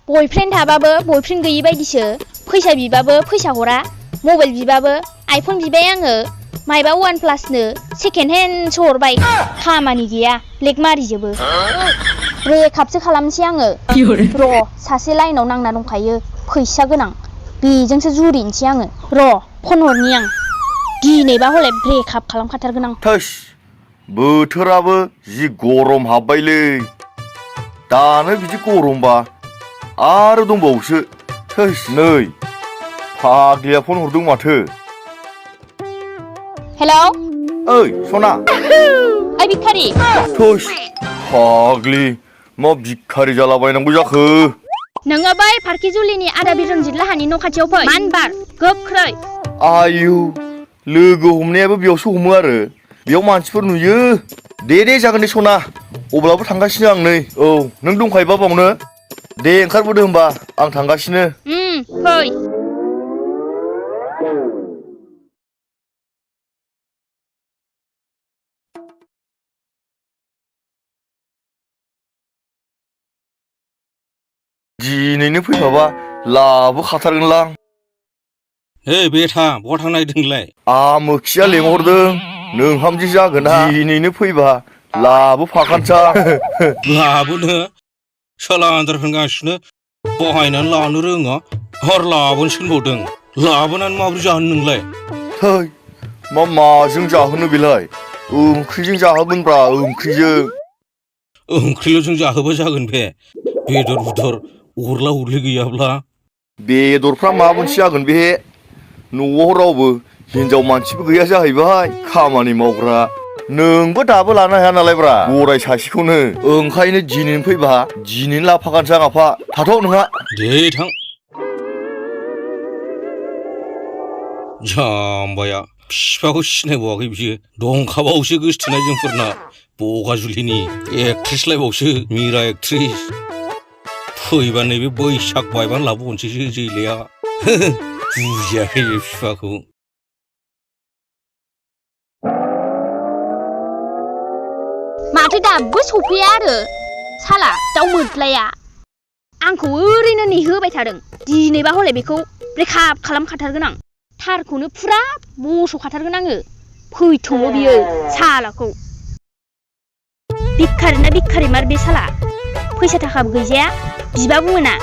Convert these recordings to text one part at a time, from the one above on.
boyfriend थाबाबो boyfriend गैयि बायदिसो फैसा बिबाबो फैसा हरा मबाइल बिबाबो आइफन बिबाय आङो माइबा वान प्लासनो सेकेन्ड हेन्डसो हरबाय खामानि गैया ब्लेक मारिजोबो ब्रेकआपसो खालामनोसै आङो र' सासे लाइनाव नांना दंखायो फैसा गोनां बेजोंसो जुरिनोसै आङो र' फन हरनि आं दिनैबा हले ब्रेकआप खालामखाथारगोन आं थोस बोथोराबो जि गरम हाबबायलै दानो बिदि गरमबा आरो दंबावोसो थोस नै फाग्लिया फन हरदों माथो हेलौ ओइ सना ओइ भिखारि थोस फाग्लि मा भिखारि जालाबायनांगौ जाखो नोङो बै फारखिजुलिनि आदा बिरनजित लाहानि न' खाथियाव फै मानबार गोख्रै आयु लोगो हमनायाबो बेयावसो हमो आरो बेयाव मानसिफोर नुयो दे जागोन दे सना अब्लाबो थांगासिनो आं नै औ नों दंखायोबा बावनो दे ओंखारबोदो होमबा आं थांगासिनो फै दिनैनो फैफाबा लाबोखाथारगोनलां हे बेथा बहा थांनो नागिरदोंलाय आमोखिया लेंहरदों नोंहामजो जागोन दिनैनो फैबा लाबोफाखानोसां लाबोनो सालानदार होनगासिनो बाहायनानै लानो रोङा हर लाबोनो थिनबावदों लाबोनानै माबोरै जाहोनो नोंलाय थै माजों जाहोनो बेलाय ओंख्रिजों जाहोगोनब्रा ओंख्रिल' जों जाहोबा जागोन बे बेदर बुदर उरला उरलि गैयाब्ला बेदरफ्रा मा मोनसे जागोन बे न'आव रावबो हिनजाव मानसिबो गैया जाहैबाय खामानि मावग्रा नोंबो दाबो लानो हाया नालायब्रा गराय सासेखौनो ओंखायनो दिनैनो फैबा दिनैनो लाफाखानोसै आं आफा थाथ' नोंहा दे थां जाम्बाया बिफाखौ सिनायबावाखै बियो दंखाबावसो गोसथोनाय जोंफोरना बगाजुलिनि एक्ट्रेसलायबावसो मिरा एक्ट्रेस फैबा नैबे बैसाग बायबानो लाबोहरनोसैसो जैलाया बुजियाखै बे बिफाखौ माथो दाबो सफैया आरो साला दाउ मोद्लाया आंखौ ओरैनो नेहोबाय थादों दिनैबा हले बेखौ ब्रेकआप खालामखाथारगोन आं थारखौनो फुरा बस'खाथारगोन आङो फैथोंल' बियो सालाखौ भिखारिना भिखारि मार बे साला फैसा थाखाबो गैजाया बिबाबो मोना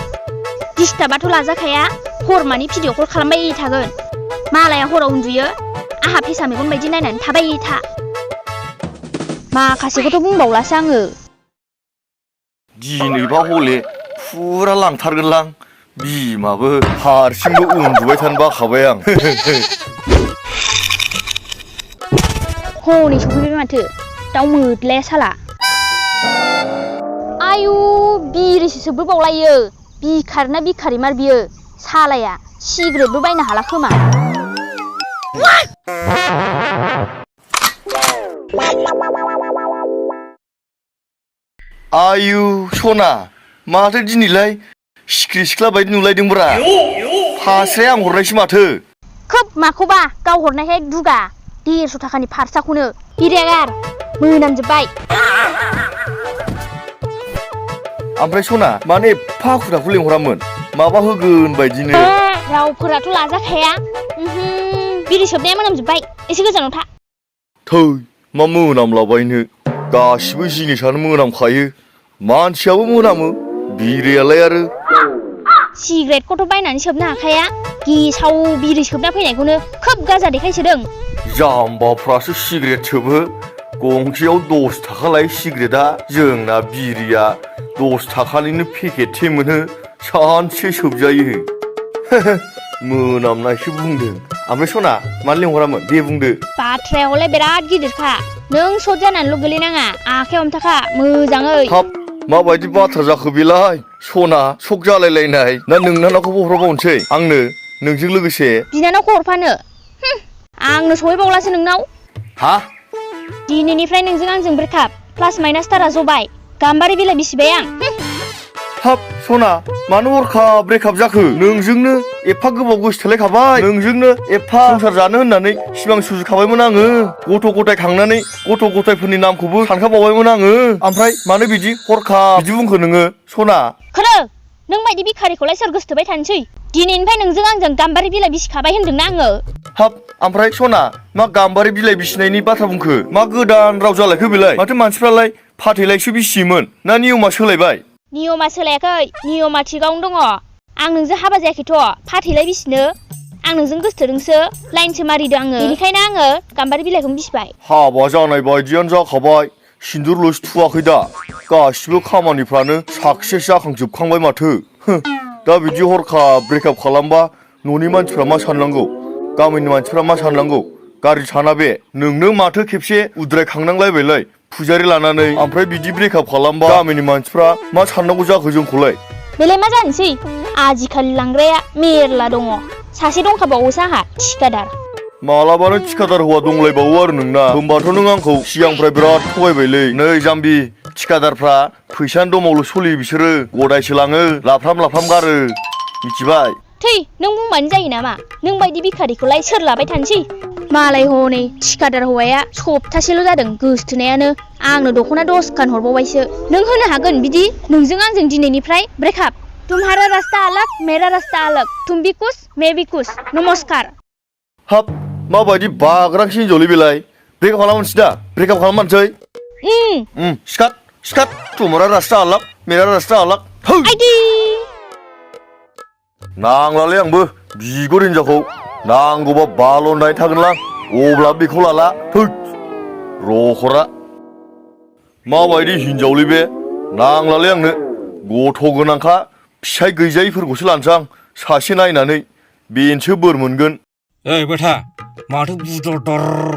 दिस्टार्बाथ' लाजाखाया हरमानि भिडिअ कल खालामबाय थागोन मालाया हराव उन्दुयो आहा फेसा मेगन बायदि नायनानै थाबाय था माखासेखौथ' बुंबावलासो आङो दिनैबा हले फुरा लांथारगोनलां बिमाबो हारसिंबो उन्दुबाय थानो बाखाबाय आं हनै सफैबाय माथो दाउ मोद्लाया साला आयु बिरिसो सोबबोबावलायो भिखारिना भिखारि मार बियो सालाया सिगारेटबो बायनो हाला खोमा आयु सना माथो दिनैलाय सिख्रि सिख्ला बायदि नुलायदोंब्रा फास्राया आं हरनायसो माथो खोब माखौबा गाव हरनायखाय दुगा 150 थाखानि फारसाखौनो बिरागार मोनामजोब्बाय ओमफ्राय सना मानो एफा खुदाखौ लेंहरामोन माबा होगोन बायदिनो रावफोराथ' लाजाखाया बिरि सोबनाया मोनामजोब्बाय एसे गोजानाव था थै मा मोनामलाबायनो गासिबो जिनिसानो मोनामखायो मानसियाबो मोनामो बिरियालाय आरो सिगारेटखौथ' बायनानै सोबनो हाखाया गेसाव बिरि सोबना फैनायखौनो खोब गाजा देखायसोदों जाम्बाफ्रासो सिगारेट सोबो गंसेयाव 10 थाखा लायो सिगारेटआ जोंना बिरिया 10 थाखानिनो पेकेटसे मोनो सानसे सोबजायो मोनामनायसो बुंदों ओमफ्राय सना मानो लेंहरामोन दे बुंदो बाथ्राया हले बिराद गिदिरखा नों सट जानानैल' गोलैनाङा आखाइ हमथाखा मोजाङै हाब माबायदि बाथ्रा जाखो बेलाय सना सक जालायलायनाय ना नोंनानावखौबो हरबावनोसै आंनो नोंजों लोगोसे बिनानावखौ हरफानो आंनो सहैबावलासो नोंनाव हा दिनैनिफ्राय नोंजों आंजों ब्रेकआप प्लास माइनास तारा जबाय गाम्बारि बिलाइ बिसिबाय आं हाब सना मानो हरखाब ब्रेकआप जाखो नोंजोंनो एफा गोबाव गोसोथोलायखाबाय नोंजोंनो एफा संसार जानो होननानै सिमां सुजुखाबायमोन आङो गथ' गथाय खांनानै गथ' गथायफोरनि नामखौबो सानखाबावबायमोन आङो ओमफ्राय मानो बिदि हरखाब बिदि बुंखो नोङो सना खोरो नोंबायदि बिखारिखौलाय सोर गोसथोबाय थानोसै दिनैनिफ्राय नोंजों आंजों गाम्बारि बिलाइ बिसिखाबाय होनदोंना आङो हाब ओमफ्राय सना मा गाम्बारि बिलाइ बिसिनायनि बाथ्रा बुंखो मा गोदान राव जालायखो बेलाय माथो मानसिफ्रालाय फाथैलायसो बिसियोमोन ना नियमा सोलायबाय नियमा सोलायाखै नियमा थिगावनो दङ आं नोंजों हाबा जायाखैथ' फाथैलाय बिसिनो आं नोंजों गोसथोदोंसो लाइनसो मारिदों आङो बेनिखायनो आङो गाम्बारि बिलाइखौनो बिसिबाय हाबा जानाय बायदियानो जाखाबाय सिन्दुरल'सो थुवाखै दा गासिबो खामानिफ्रानो साक्सेस जाखांजोबखांबाय माथो दा बिदि हरखाब ब्रेकआप खालामबा न'नि मानसिफ्रा मा साननांगौ गामिनि मानसिफ्रा मा साननांगौ गाज्रि साना बे नोंनो माथो खेबसे उद्रायखांनांलायबायलाय फुजारि लानानै ओमफ्राय बिदि ब्रेकआप खालामबा गामिनि मानसिफ्रा मा साननांगौ जाखो जोंखौलाय बेलाय मा जानोसै आजिखालि लांग्राया मेरला दङ सासे दंखाबावोसो आंहा थिखादार मालाबानो थिखादार हौवा दंलायबावो आरो नोंना होमबाथ' नों आंखौ सिगांनिफ्राय बिराद थगायबायलै नै जाम्बि थिखादारफ्रा फैसानि दमावल' सलियो बिसोरो गदायसो लाङो लाफ्राम गारो मिथिबाय थै नों बुंबानो जायो नामा नों बायदि बिखारिखौलाय सोर लाबाय थानोसै मालाय हनै थिखादार हौवाया सप्तासेल' जादों गोसथोनायानो आंनो दख'ना 10 खान हरबावबायसो नों होनो हागोन बिदि नोंजों आंजों दिनैनिफ्राय ब्रेकआप तुम्हारा रास्ता अलग मेरा रास्ता अलग तुम भी कुछ मैं भी कुछ नमस्कार हाब माबायदि बाग्रांसि हिनजावलै बेलाय ब्रेकआप खालामनोसै दा ब्रेकआप खालामनोसै सिखात तुम्हारा रास्ता अलग मेरा रास्ता अलग आइदि नांलालै आंबो बिगुर हिनजावखौ नांगौबा बाल'नाय थागोनलां अब्ला बेखौ लाला रखरा माबायदि हिनजावलै बे नांलालै आंनो गथ' गोनांखा फिसाय गैजायिफोरखौसो लानोसै आं सासे नायनानै बेनोसो बोर मोनगोन ओइ बेथा माथो बुदर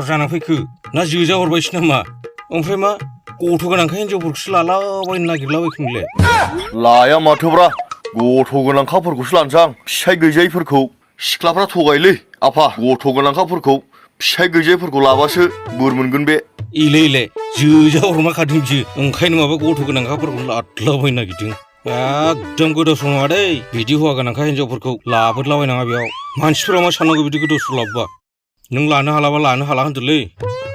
जाना फैखो ना जोजा हरबायसो नामा ओमफ्राय मा गथ' गोनांखाय हिनजावफोरखौसो लालाबायनो नागिरलाबायखो नोंलाय लाया माथोब्रा गथ' गोनांखाफोरखौसो लानोसै आं फिसाय गैजायिफोरखौ सिख्लाफ्रा थगायलै आफा गथ' गोनांखाफोरखौ फिसाय गैजायिफोरखौ लाबासो बोर मोनगोन बे इले जोजा हरमाखादों बियो ओंखायनो माबा गथ' गोनांखाफोरखौ लादलाबायनो नागिरदों एकदम गोदाव सर नङा दै बिदि हौवा गोनांखा हिनजावफोरखौ लाबोदलाबायनाङा बेयाव मानसिफोरा मा साननांगौ बिदि गोदाव सर लाबोबा नों लानो हालाबा लानो हाला होनदोलै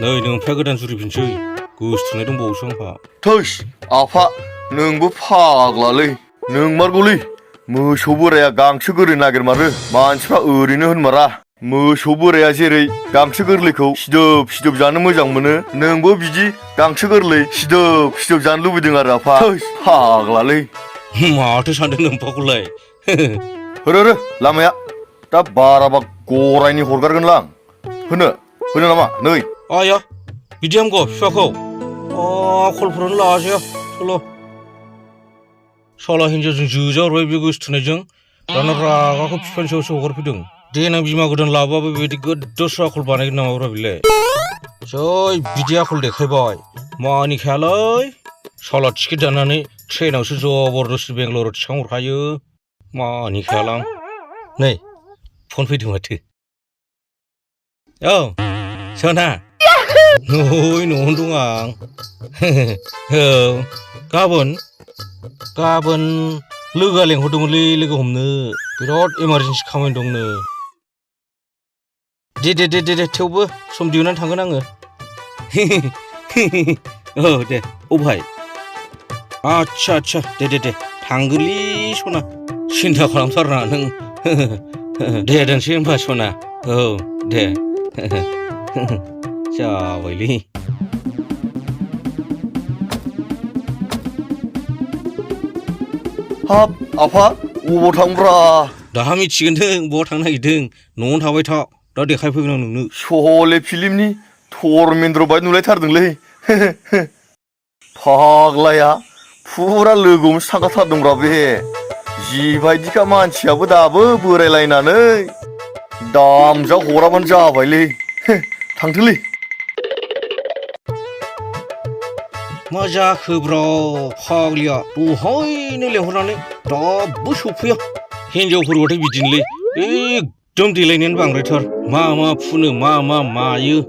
नै नोंफ्राय गोदान जुरिफिनसै गोसथोनाय दंबावोसो आंहा थैस आफा नोंबो फाग्लालै नोंमारगौलै मोसौ बोराया गांसो गोरलै नागिरमारो मानसिफ्रा ओरैनो होनमारा मोसौ बोराया जेरै गांसो गोरलैखौ सिदोब जानो मोजां मोनो नोंबो बिदि गांसो गोरलै सिदोब जानो लुबैदों आरो आफा फाग्लालै माथो सानदों नोंफाखौलाय होरो लामाया दा बाराबा गरायनि हरगारगोनलां होनो नामा नै आया बिदि हामगौ बिफाखौ कलफोरानो लाजाया सल' साला हिनजावजों जोजा हरबाय बे गोसथोनायजों दाना रागाखौ बिफानि सायावसो हगारफैदों देनां बिमा गोदान लाबोआबो बेबायदि गोदावसोर आखल बानायगोन नामाब्रा बेलाय जै बिदि आखल देखायबाय मानिखायालै साला टिकेट दाननानै ट्रेनावसो जबरदस्ति बेंगालराव थिखांहरखायो मानिखायालां नै फन फैदों माथो औ सना नै न'आवनो दं आं औ गाबोन लोगोआ लेंहरदोंमोनलै लोगो हमनो बिराद इमारजेन्सि खामानि दंनो दे थेवबो सम दिहुननानै थांगोन आङो औ दे अबहाय आच्छा दे थांगोनलै सना सिन्था खालामथारनाङा नों दे दोनसै होनबा सना औ दे जाबायलै हाब आफा अबाव थांब्रा दा मिथिगोन नों बहा थांनो नागिरदों न'आवनो थाबाय था दा देखायफैगोन आं नोंनो शले फिल्मनि धर्मेन्द्र बायदि नुलायथारदोंलै फाग्लाया फुरा लोगोआवनो थांखाथारदोंब्रा बे जिबायदिखा मानसियाबो दाबो बोरायलायनानै दामजा हराबानो जाबायलै थांथोलै मा जाखोब्रा फाग्लिया दहायनो लेंहरनानै दाबो सफैया हिनजावफोरबाथाय बिदिनोलै एकदम देलायनायानो बांद्रायथार मा फुनो मा मायो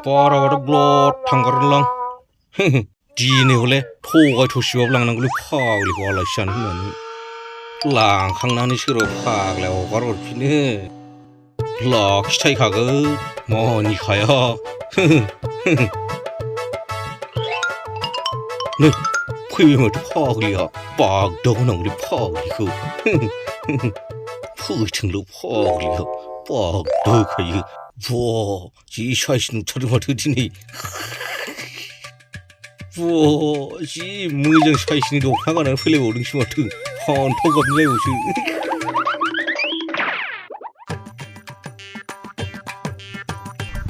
बाराबाथ' ब्लद थांगारगोनलां दिनै हले थगाय थसिबाबो लांनांगौलै फाग्लिखौ आलासि जानो होननानै लांखांनानै सोरबा फाग्लाया हगार हरफिनो लाखिथायखागोन मानिखाया नै फैबाय माथो फाग्लिया बागदावनां उदै फाग्लिखौ फैथोंल' फाग्लिया बागदावखायो जि साइस नुथारदों माथो दिनै जि मोजां साइसनि दख'ना गाननानै फैलायबावदोंसो माथो फान्थाव गाबनि लायबावसो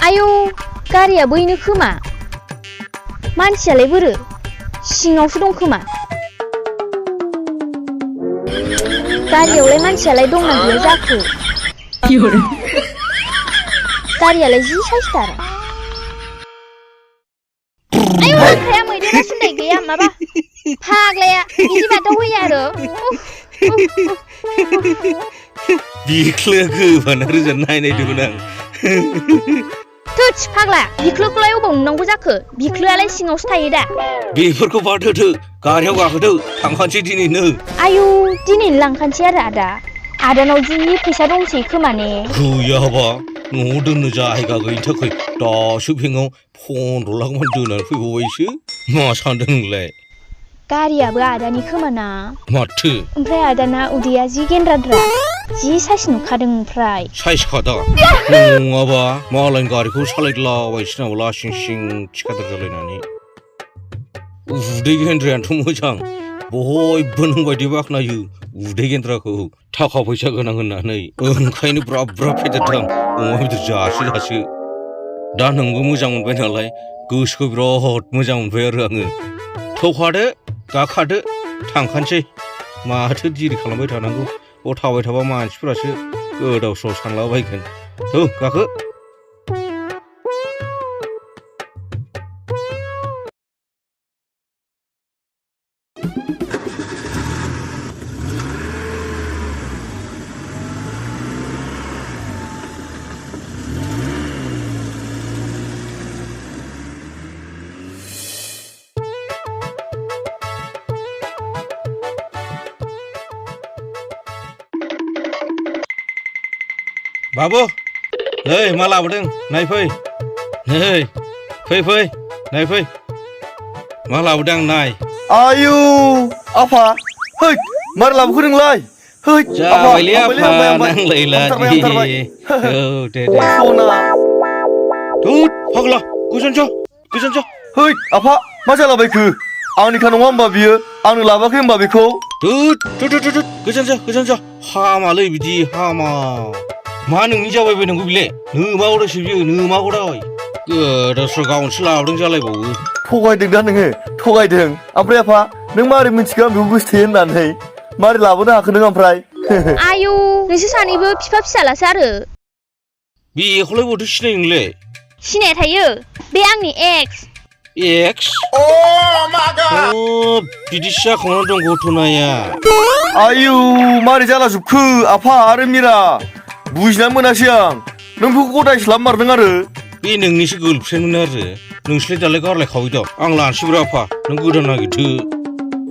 आयौ गारिया बैनो खोमा मानसियालाय बोरो सिङावसो दं खोमा गारियावलाय मानसियालाय दंना गैया जाखो गारियालाय जि साइसथार आयौ ओमफ्राय मैदेरा सुन्दाय गैया माबा फाग्लाया बिदि बादाव होयो आरो बिख्लोआ गोबाना रोजा नायनायदोंमोन आं थोस फाग्ला बिख्लोखौलाय अबाव नुनांगौ जाखो बिख्लोआलाय सिङावसो थायो दा बेफोरखौ बाद होदो गारियाव गाखोदो थांखानोसै दिनैनो आयौ दिनैनो लांखानोसै आरो आदानाव जि फैसा दंसै खोमा ने गैयाबा न'आव दोननो जायगा गैयिनि थाखाय दासो बेंकआव 15 लाख मान दोननानै फैबावबायसो मा सानदों नोंलाय गारियाबो आदानि खोमाना माथो ओमफ्राय आदाना उदैया जि गेन्द्राद्रा जि साइस नुखादों ओमफ्राय साइस खादा नङाबा मालायनि गारिखौ सालायलाबायसै नामा लासिं सिं थिखादार जालायनानै उदै गेन्द्रायानोथ' मोजां बयबो नोंबायदि बाख्नायो उदै गेन्द्राखौ थाखा फैसा गोनां होननानै ओंखायनो ब्राब ब्राब फेदेरदों अमा बेदर जासो दा नोंबो मोजां मोनबाय नालाय गोसोखौ बिराद मोजां मोनबाय आरो आङो थौखादो गाखादो थांखानोसै माथो दिरि खालामबाय थानांगौ बाव थाबाय थाबा मानसिफोरासो गोदाव सोराव सानलाबायगोन थौ गाखो बाबु नै मा लाबोदों नायफै नै फै नायफै मा लाबोदों आं नाय आयु आफा है मार लाबोखो नोंलाय है जाबायलै आफा नांलायला औ दे सना थुद फाग्ला गोजान जा है आफा मा जालाबायखो आंनिखा नङा होमबा बियो आंनो लाबोआखै होमबा बेखौ थुद गोजान जा हामालै बिदि हामा मा नोंनि जाबाय बायनांगौ बिलाय नोमागौदायसो बियो नोमागौदाय गोदावसो गावनोसो लाबोदों जालायबावो थगायदों दा नोङो थगायदों ओमफ्राय आफा नों मारै मिथिगौ आं बेखौ गोसोथोयो होननानै मारै लाबोनो हाखो नों ओमफ्राय आयौ नोंसोर सानैबो बिफा फिसालासो आरो बेखौलाय बोरैथो सिनायो नोंलाय सिनाया थायो बे आंनि एक्स बिदिसो जाखांनानै दं गथ'नाया आयु मारै जालाजोबखो आफा आरो मिरा बुजिना मोनासै आं नों बेखौ गदायसो लाबोमारदों आरो बे नोंनिसो गोलफ्रेन्डमोन आरो नोंसोरलाय दालाय गारलायखाबाय दं आं लानोसैब्रा आफा नों गोदान नागिरदो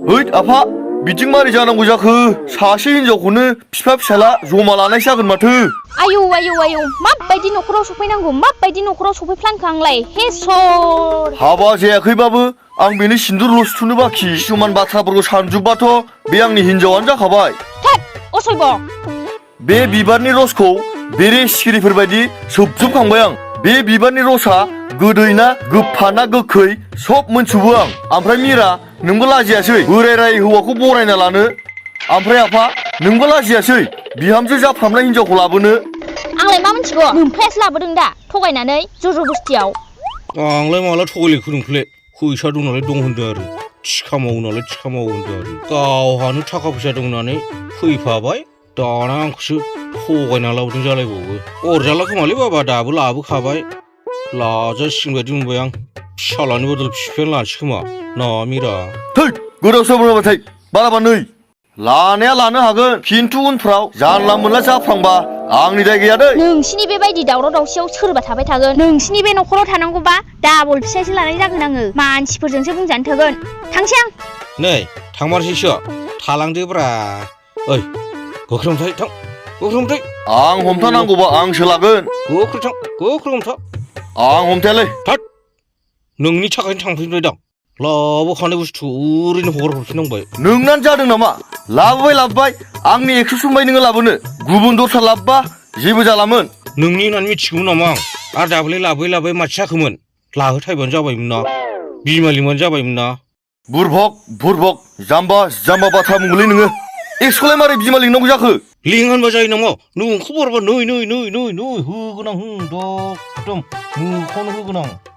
हैद आफा बिदिं मारै जानांगौ जाखो सासे हिनजावखौनो बिफा फिसाला जमा लानायसो जागोन माथो आयौ माबायदि न'खराव सफैनांगौ माबायदि न'खराव सफैफ्लांखो आंलाय हे सर हाबा जायाखैबाबो आं बेनि सिन्दुरल'सो थुनो बाखि किसुमान बाथ्राफोरखौ सानजोबबाथ' बे आंनि हिनजावानो जाखाबाय थेट असयब' बे बिबारनि रसखौ बेरे सिखिरिफोर बायदि सोबजोबखांबाय आं बे बिबारनि रसा गोदै ना गोफा ना गोखै सब मोनथिजोबो आं ओमफ्राय मिरा नोंबो लाजियासै बोराय हौवाखौ बरायना लानो ओमफ्राय आफा नोंबो लाजियासै बिहामजो जाफ्रामनाय हिनजावखौ लाबोनो आंलाय मा मिथिगौ मोनफायासो लाबोदों दा थगायनानै जरबस्तियाव आंलाय माला थगायलायखो नोंखौलाय फैसा दं नालाय दं होनदों आरो थिखा मावो नालाय थिखा मावो होनदों आरो गावहानो थाखा फैसा दं होननानै फैफाबाय दाना आंखौसो थगायना लाबोदों जालायबावो अरजाला खोमालै बाबा दाबो लाबोखाबाय लाजासिगोन बायदि मोनबाय आं फिसालानि बदल बिफायानो लानोसै खोमा ना मिरा थै गोदाव सोराव बाराबा नै लानाया लानो हागोन खिन्थु उनफ्राव जानला मोनला जाफ्लांबा आंनि दाय गैया दै नोंसिनि बेबायदि दावराव दावसियाव सोरबा थाबाय थागोन नोंसिनि बे न'खराव थानांगौबा डाबल फिसायसो लानाय जागोन आङो मानसिफोरजोंसो बुंजानो थोगोन थांसै आं नै थांमारसैसो थालांदोब्रा ओइ गोख्रोंथाय थां गोख्रोंथाय आं हमथानांगौबा आंसो लागोन गोख्रों हमथा आं हमथायालै थाद नोंनि थाखायनो थांफिनबाय दं लाबोखानाय बुस्थु ओरैनो हगारहरफिननांबाय नोंनानो जादों नामा लाबोबाय आंनि एक्स' सुनबाय नोङो लाबोनो गुबुन दस्रा लाबोबा जेबो जालामोन नोंनि होननानै मिथिगौमोन नामा आं आरो दाबोलाय लाबोयै माथो जाखोमोन लाहोथायबानो जाबायमोन ना बिमालिमानो जाबायमोन ना बुरबक जाम्बा बाथ्रा बुंगोलै नोङो एक्सखौलाय मारै बिमा लिंनांगौ जाखो लिं होनबा जायो नामा नोंखौ बरबा नै होगोन आं एकदम मोखाङावनो होगोन आं